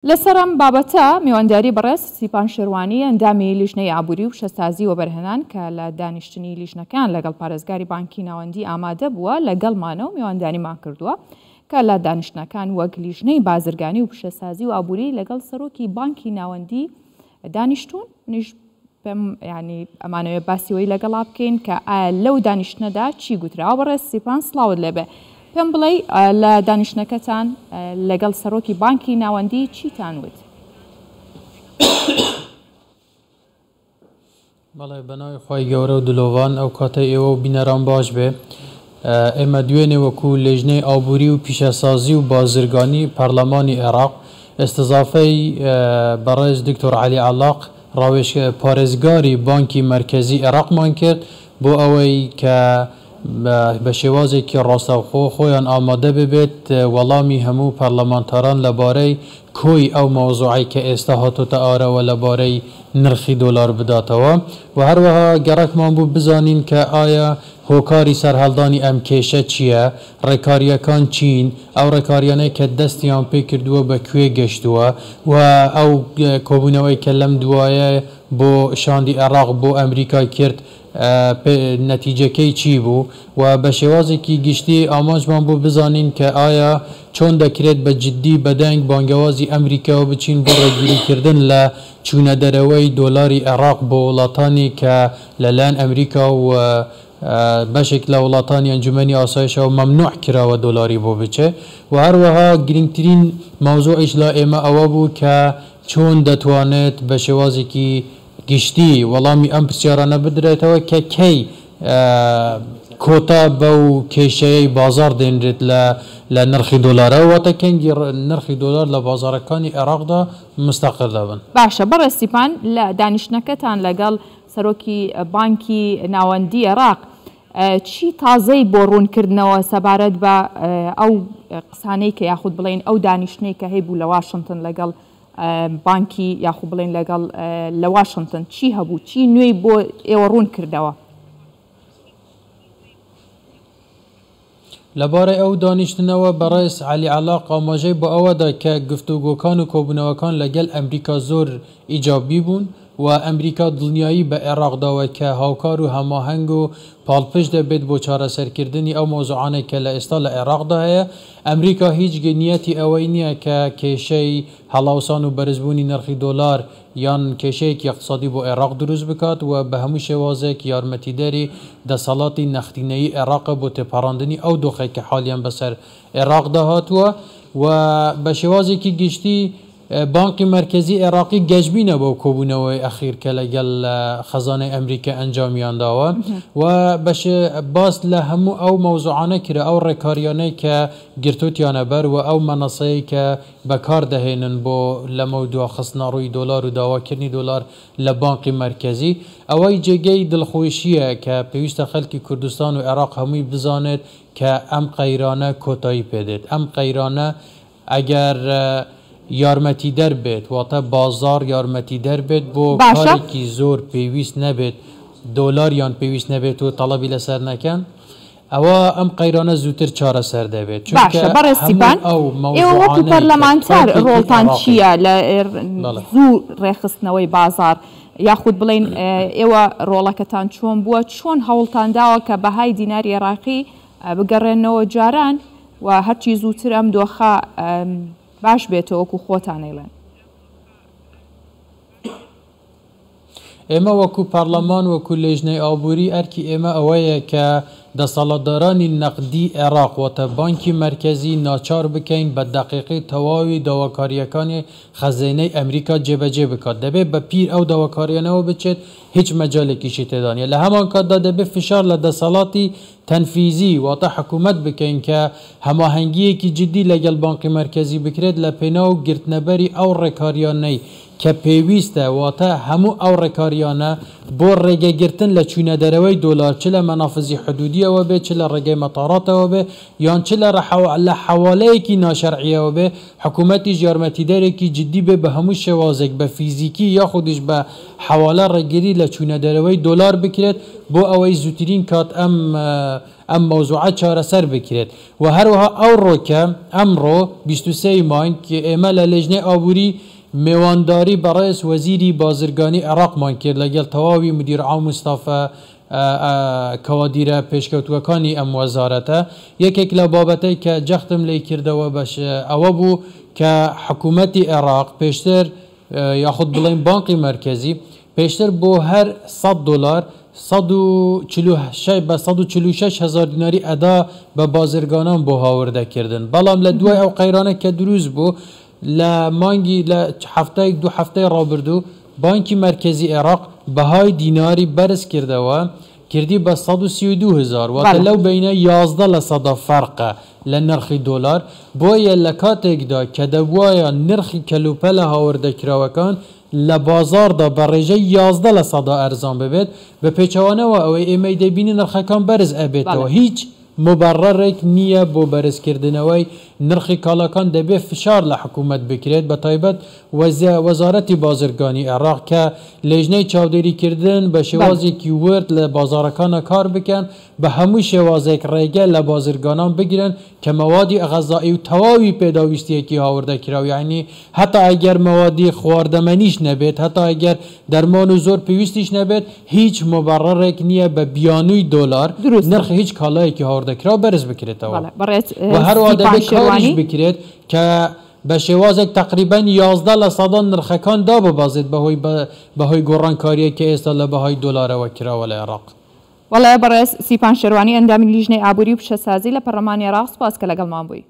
لەسەر ئەم بابەتە میوانداری بەڕێز سیپان شێروانی ئەندامی لیژنەی ئابووری و پیشەسازی وەبەرهێنان کە لە دانیشتنی لیژنەکەیان لەگەڵ پارێزگاری بانکی ناوەندی ئامادە بووە لەگەڵمانە و میوانداریمان کردووە کە لە دانیشتنەکان وەک لیژنەی بازرگانی و پیشەسازی و ئابووری لەگەڵ سەرۆکی بانکی ناوەندی دانیشتوون. منیش پێم یانی ئەمانەوێ باسی وەی لەگەڵا بکەین کە ئایا لەو دانیشتنەدا چی گوتراوە. بەڕێز سیپان سڵاوت لێبێ، پێم بڵێی لە دانیشتنەکەتان لەگەڵ سەرۆکی بانکی ناوەندی چیتان وت؟ بەڵێ بەناوی خوای گەورە و دلۆڤان ئەو کاتەی ئێوە و بینەران باش بێ. ئێمە دوێنێ وەکو لێژنەی ئابووری و پیشەسازی و بازرگانی پەرلەمانی عێراق ئیستزافەی بەڕێز دکتۆر عەلی عەلاق ڕاوێژ پارێزگاری بانکی مەرکەزی عێراقمان کرد بۆ ئەوەی کە بە شێوازێکی ڕاستەوخۆ خۆیان ئامادە ببێت وەڵامی هەموو پەرلەمانتاران لەبارەی کۆی ئەو مەوزوعەی کە ئێستا هاتۆتە ئاراوە لەبارەی نرخی دۆلار بداتەوە و هەروەها گەڕەکمان بوو بزانین کە ئایا هۆکاری سەرهەڵدانی ئەم کێشە چییە، ڕێکارییەکان چین، ئەو ڕێکاریانەی کە دەستیان پێکردووە بە کوێ گەشتووە و ئەو کۆبوونەوەی کە لەم دوایە بۆ شاندی عێراق بۆ ئەمریکا کرد نەتیجەکەی چی بوو و بە شێوازێکی گشتی ئامانجمان بوو بزانین کە ئایا چۆن دەکرێت بە جدی بەدەنگ بانگەوازی ئەمریکاوە بچین بۆ ڕێگیریکردن لە چوونەدەرەوەی دۆلاری عێراق بۆ وڵاتانی کە لەلایەن ئەمریکا و بەشێک لە وڵاتانی ئەنجومەنی ئاسایشەوە مەمنوع کراوە دۆلاری بۆ بچێ و هەروەها گرنگترین مەوزوعیش لا ئێمە ئەوە بوو کە چۆن دەتوانێت بە شێوازێکی گشتی وەڵامی ئەم پرسیارانە بدرێتەوە کە کەی کۆتا بەو کێشەیەی بازاڕ دێنرێت لە لە نرخی دۆلارەوە، واتە کەنگی نرخی دۆلار لە بازاڕەکانی عێراقدا مستەقر دەبن. باشە بەڕێز سیپان لە دانیشتنەکەتان لەگەڵ سەرۆکی بانکی ناوەندی عێراق چی تازەی بۆ ڕوونکردنەوە سەبارەت بە ئەو قسانەی کە یاخود بڵێین ئەو دانیشتنەی کە هەیبوو لە واشنتن لەگەڵ بانکی یاخو بڵێین لەگەڵ لە واشنتن چی هەبوو چی نوێی بۆ ئێوە ڕوون کردەوە؟ لەبارەی ئەو دانیشتنەوە بەڕێز عەلی عەلاق ئاماژەی بۆ ئەوە دا کە گفتوگۆکان و کۆبوونەوەکان لەگەل ئەمریکا زۆر ئیجابی بوون و ئەمریکا دڵنیایی بە عێراق داوە کە هاوکار و هەماهەنگ و پاڵپشت دەبێت بۆ چارەسەرکردنی ئەو مەوزوعانەی کە لە ئێستا لە عێراقدا هەیە. ئەمریکا هیچ نیەتی ئەوەی نییە کە کێشەی هەڵاوسان و بەرزبوونی نرخی دۆلار یان کێشەیەکی ئیقتسادی بۆ عێراق دروست بکات و بە هەموو شێوازێک یارمەتیدەری دەسەڵاتی نەختینەیی عێراقە بۆ تێپەڕاندنی ئەو دۆخەی کە حالیان بەسەر عێراقدا هاتووە و بە شێوازێکی گشتی بانقی مەرکەزی عێراقی گەشبینە بەو کۆبوونەوەی ئەخیر کە لەگەڵ خەزانەی ئەمریکا ئەنجامیان داوە و بەش باس لە هەموو ئەو مەوزوعانە کرا ئەو ڕێکاریانەی کە گرتوتیانە بەر و ئەو مەنەسەی کە بەکار دەهێنن بۆ لەمەودوا خستنەڕووی دۆلار و داواکردنی دۆلار لە بانقی مەرکەزی. ئەوەی جێگەی دڵخۆشییە کە پێویستە خەڵکی کوردستان و عێراق هەمووی بزانێت کە ئەم قەیرانە کۆتایی پێدێت. ئەم قەیرانە ئەگەر یارمەتیدەر بێت، واتە بازاڕ یارمەتیدەر بێت بۆ باشە. کارێکی زۆر پێویست نەبێت، دۆلاریان پێویست نەبێت و تەڵەبی لەسەر نەکەن، ئەوا ئەم قەیرانە زووتر چارەسەر دەبێت، چونکە باشە بەڕێز هەموو سیپان، ئەو ئێوە وەکو مەوزوعانەی کە پەرلەمانتار تاکێکی ڕۆڵتان عێراقی چییە لە بەڵێ. زوو ڕێکخستنەوەی بازاڕ؟ یاخود بڵێین ئێوە ڕۆڵەکەتان چۆن بووە؟ چۆن هەوڵتان داوە کە بەهای دیناری عێراقی بگەڕێننەوە جاران و هەرچی زووتر ئەم دۆخە باش بێتەوە وەکو خۆتان ئەیڵێن؟ ئێمە وەکو پەڕلەمان، وەکو لێژنەی ئابووری ئەرکی ئێمە ئەوەیە کە دەسەڵاتدارانی نەقدی عێراق واتە بانکی مەرکەزی ناچار بکەین بە دەقیقی تەواوی داواکارییەکانی خەزێنەی ئەمریکا جێبەجێ بکات. دەبێت بە پیر ئەو داواکارییانەوە بچێت، هیچ مەجالێکیشی تێدا نییە. لە هەمانکاتدا دەبێت فشار لە دەسەڵاتی تەنفیزی واتە حکومەت بکەین کە هەماهەنگییەکی جدی لەگەڵ بانقی مەرکەزی بکرێت لە پێناو گرتنەبەری ئەو ڕێکاریانەی کە پێویستە، واتە هەموو ئەو ڕێکاریانە بۆ ڕێگەگرتن لە چوونەدەرەوەی دۆلار چ لە مەنافزی حدودییەوە بێت، چ لە ڕێگەی مەتاراتەوە بێت، یان چ لە لە حەوالەیەکی ناشەرعییەوە بێت، حکومەتیش یارمەتیدەرێکی جدی بێت بە هەموو شێوازێک بە فیزیکی یاخودیش بە حەوالە ڕێگری لە چوونەدەرەوەی دۆلار بکرێت بۆ ئەوەی زووترین کات ئەم. ئەم مەوزوعە چارەسەر بکرێت و هەروەها ئەوڕۆکە، ئەمڕۆ، 23 ی مانگ، ئێمە لە لێژنەی ئابووری مێوانداری بەڕێز وەزیری بازرگانی عێراقمان کرد لەگەڵ تەواوی مدیر عام و ستافە کەوادیرە پێشکەوتووەکانی ئەم وەزارەتە. یەکێک لەو بابەتەی کە جەختم لێی کردەوە بەش ئەوە بوو کە حکوومەتی عێراق پێشتر یاخود بڵێین بانقی مەرکەزی پێشتر بۆ هەر 100 دۆلار 146 بە 146 هەزار دیناری ئەدا بە بازرگانان بۆ هاوردەکردن بەڵام لە دوای ئەو قەیرانە کە دروست بوو لە مانگی لە هەفتەی دوو هەفتەی ڕابردوو بانکی مەرکەزی عێراق بەهای دیناری بەرز کردەوە کردی بە 132 هەزار واتە لەو بەینە 11 لە سەدا فەرقە لە نرخی دۆلار بۆیە لە کاتێکدا کە دەبوایە نرخی کەلوپەلە هاوردەکراوەکان لە بازاڕدا بە ڕێژەی 11 لە سەدا ئەرزان ببێت بە پێچەوانەوە ئەوەی ئێمەی دەبینین نرخەکان بەرز ئەبێتەوە هیچ موبەڕڕێک نییە بۆ بەرزکردنەوەی نرخی کاڵاکان، دەبێت فشار لە حکومەت بکرێت بەتایبەت وەزارەتی بازرگانی عێراق کە لێژنەی چاودێریکردن بە شێوازێکی ورد لە بازاڕەکانا کار بکەن بە هەموو شێوازێک ڕێگە لە بازرگانان بگرن کە مەوادی غەزائی و تەواوی پێداویستیەکی هاوردەکراو یەعنی هەتا ئەگەر مەوادی خواردەمەنیش نەبێت هەتا ئەگەر دەرمان و زۆر پێویستیش نەبێت هیچ موبەڕڕێک نییە بە بیانووی دۆلار دروستە. نرخی هیچ کاڵایەکی هاوردەکراو بەرز بکرێتەوە بەڵێ بەڕێز و هەروەها سیپان دەبێت کاریش شێروانی. بکرێت کە بە شێوازێک تەقریبەن 11 لە سەدا نرخەکان داببەزێت بەهۆی بەهۆی گۆڕانکارییەک کە ئێستا لە بەهای دۆلارەوە کراوە لە عێراق. بەڵێ بەڕێز سیپان شێروانی ئەندامی لیژنەی ئابووری و پیشەسازی لە پەرلەمانی عێراق سوپاس کە لەگەڵمان بووی.